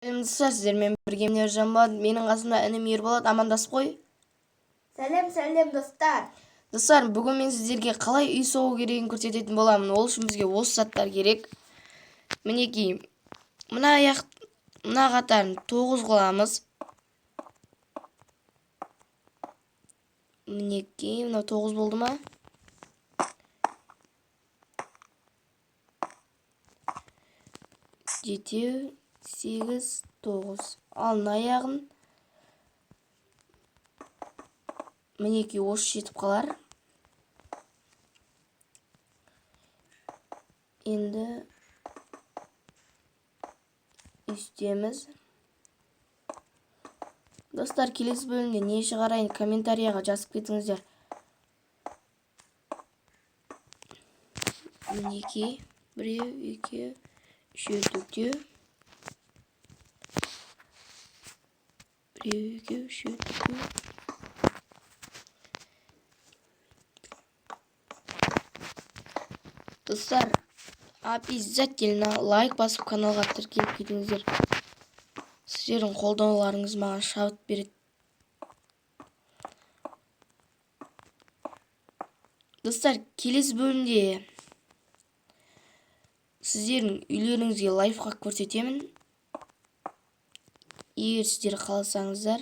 Сәлем, сіздермен бірге мен, Ержан. Менің қасымда інім Ерболат, амандасып қой. Сәлем, сәлем, достар. Достар, бүгін мен сіздерге қалай үй соғу керегін көрсететін боламын. Ол үшін бізге осы заттар керек. Мінекей, мына аяқ, мына қатарын 9 қыламыз. Мінекей, мынау 9 болды ма? 7, 8, 9. Ал мына аяғын мінекей осы жетіп қалар. Енді үстеміз. Достар, келесі бөлімде не шығарайын, комментарияға жазып кетіңіздер. Мінекей, 1, 2, 3, 4, 1, 2, 3, 4. Достар, обязательно лайк басып, каналға тіркеліп кетіңіздер. Сіздердің қолдауларыңыз маған шабыт береді. Достар, келесі бөлімде сіздердің үйлеріңізге лайфхак көрсетемін. Егер сіздер қаласаңыздар.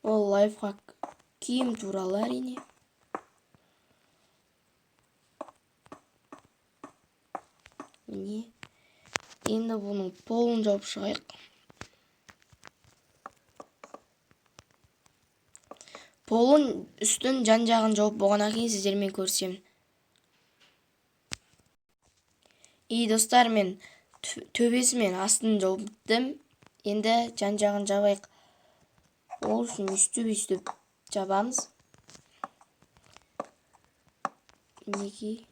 Ол лайфхак киім туралы, әрине. Міне, енді бұның полын жауып шығайық. Полын, үстін, жан-жағын жауып болғаннан кейін сіздермен көрісемін. И достар, мен төбесі мен астын жауып біттім. Енді жан-жағын жабайық. Ол үшін өйстіп-өйстіп жабамыз. Мінекей.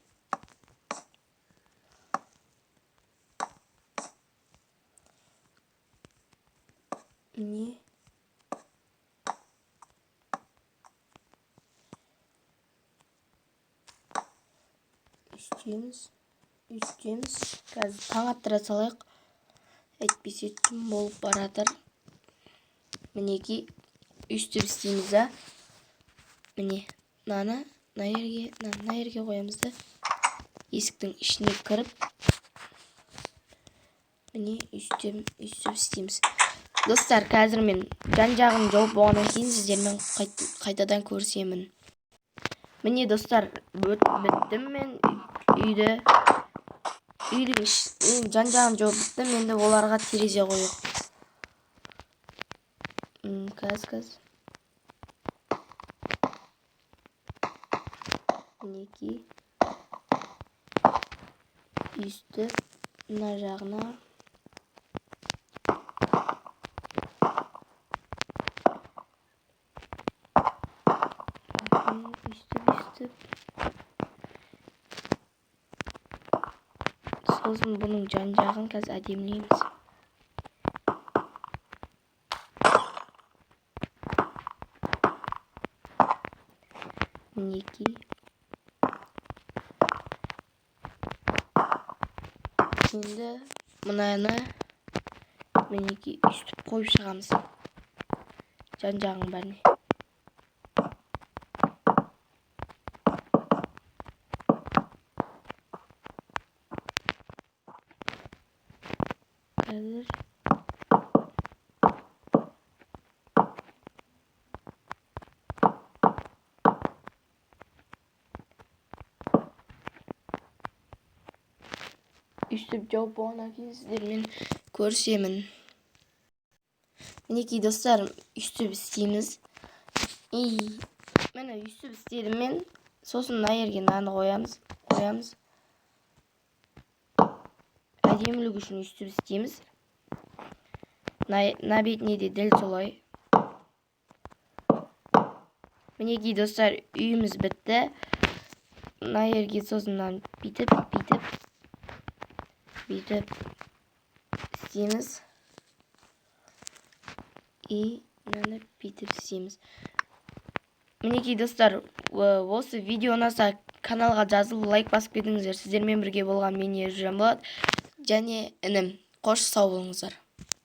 Міне. Үстеміз, үстеміз. Қазір таң аттыра салайық. Әйтпесе түн болып баратыр. Мінекей, өйстіп істейміз да. Міне, мынаны мына жерге, мынаны мына жерге қоямыз да. Есіктің ішіне кіріп, міне, өйстіп, өйстіп істейміз. Достар, қазір мен жан-жағын жауып болғаннан кейін сіздермен қайтадан көрісемін. Міне, достар, біттім мен үйді. Үйдің жан-жағын жауып біттім. Енді оларға терезе қояйық. Қазір, қазір. Мінекей. Өйстіп мына жағына өйстіп, өйстіп. Сосын бұның жан-жағын қазір әдемілейміз. Мінекей. Енді мынаны мінекей өйстіп қойып шығамыз. Жан-жағын бәріне. Қазір өйстіп жауып болғаннан кейін сіздермен көрісемін. Мінекей, достар, өйстіп істейміз. И міне, өйстіп істедім мен. Сосын мына жерге мынаны қоямыз, қоямыз. Әдемілік үшін өйстіп істейміз. Мына бетіне де дәл солай. Мінекей, достар, үйіміз бітті. Мына жерге сосын мынаны бүйтіп, бүйтіп, бүйтіп істейміз. И мынаны бүйтіп істейміз. Мінекей, достар, осы видео ұнаса, каналға жазылып, лайк басып кетіңіздер. Сіздермен бірге болған мен, Ержан Болат, және інім. Қош, сау болыңыздар.